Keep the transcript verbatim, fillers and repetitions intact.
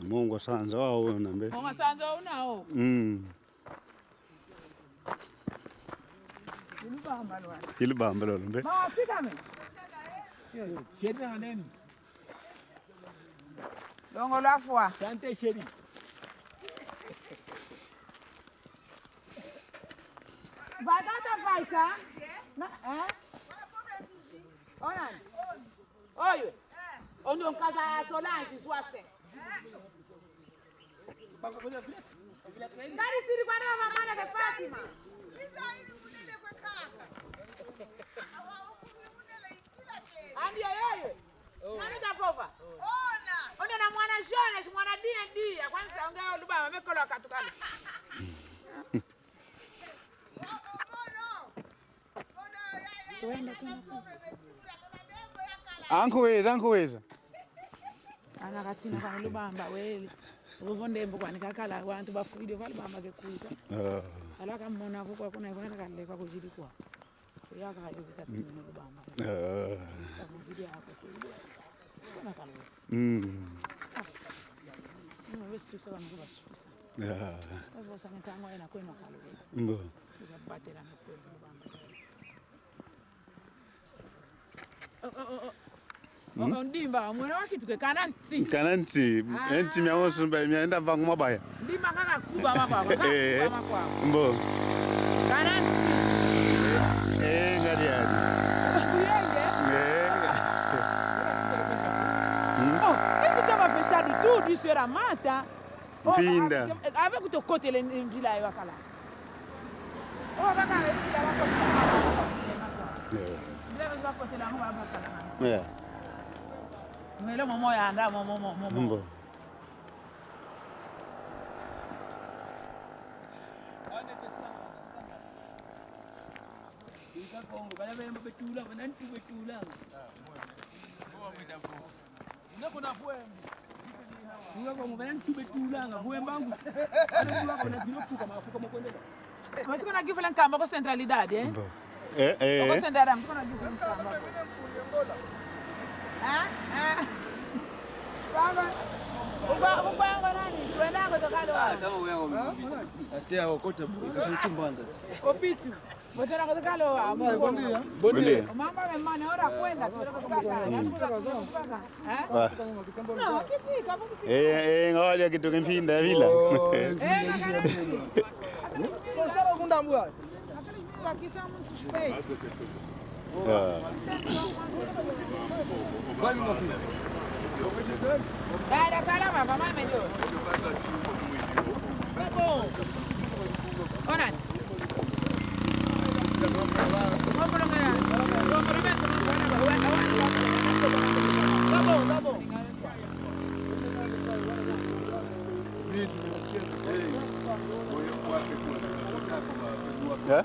Mongo sanza wa una mbe. Mongo sanza wa una o. Mm. Ilubamba lwa. Ilubamba lwa mbe. Ma, fika me. Yo, yo. Sheri na nani? Longo lwa fwa. Tante sheri. Batata vaika. Na, eh? Ona. Oyo. Ondo nkaza Solange Swase. Ngari siri kwa na mama na Fatima. Andi yoyo. Nani kavova? Ona na mwana jeune, si mwana dia dia. Kwanza onge luba mekolo katukana. Ankuweza, ankuweza. Ana katina kwa Lubamba wele. Uvo ndembo kwani kakala, wantu bafwidi kwa Lubamba kekuza. Ah. Ala kamona kwa kuna kwa kale kwa kujili kwa. Yaka yo bika tini Lubamba. Ah. Kwa video yako. Kuna kale. Mm. Ah. No, wewe sio sawa na kwa sio sawa. Ah. Kwa hivyo sasa ntango ina kwa kale. Mbo. Kuzabatela na kwa Lubamba. Oh, oh, oh, oh. Hmm? Oh, oh, ndimba, mwana wa kitu ke kana nti. Kana nti. Ah. Enti mia wonso mba, mia enda vangu mabaya. Ndimba kaka kuba mabaya, kaka kuba mabaya. Mbo. Kana nti. Eh, ngari yani. Kuyenge? Eh. Hmm? Oh, esi kama fechado tudo, isso era mata. Mfinda. Ave kutokotele nzila ya bakala. Oh, bakala, nzila bakotela. Yeah. Nzila bakotela, bakala. Yeah. Melo momo yanda, momo, momo, momo. Mbo. Kongo, bala bemba betula, bana ntu betula. Tula kwa mubana ntu betulanga, bwembangu. Ano tula kwa na kilo fuka mafuka makwendela. Masiko na gifula nkamba kwa centralidade, eh? Mbo. Eh, eh. Kwa centralidade, masiko na gifula nkamba. Eh, eh. Baba. Uba, uba ngo nani? Kwenda kwa tokalo. Ah, kama wewe. Ate awo kota bu, ikasa chimbanza. Opitu. Botera kalo, ah, buen día. Buen día. Mama, hermano, ahora cuenta, tú lo que tú pagas. ¿Eh? Ah. No, ¿qué sí? ¿Cómo que sí? Eh, eh, ngawali ya kitu kimfinda ya vila. Oh, eh, na kana. Kundambwa. Akili mwa kisa mtu shpe. Ah. Dada, salama, mama, medio. Ona. Eh?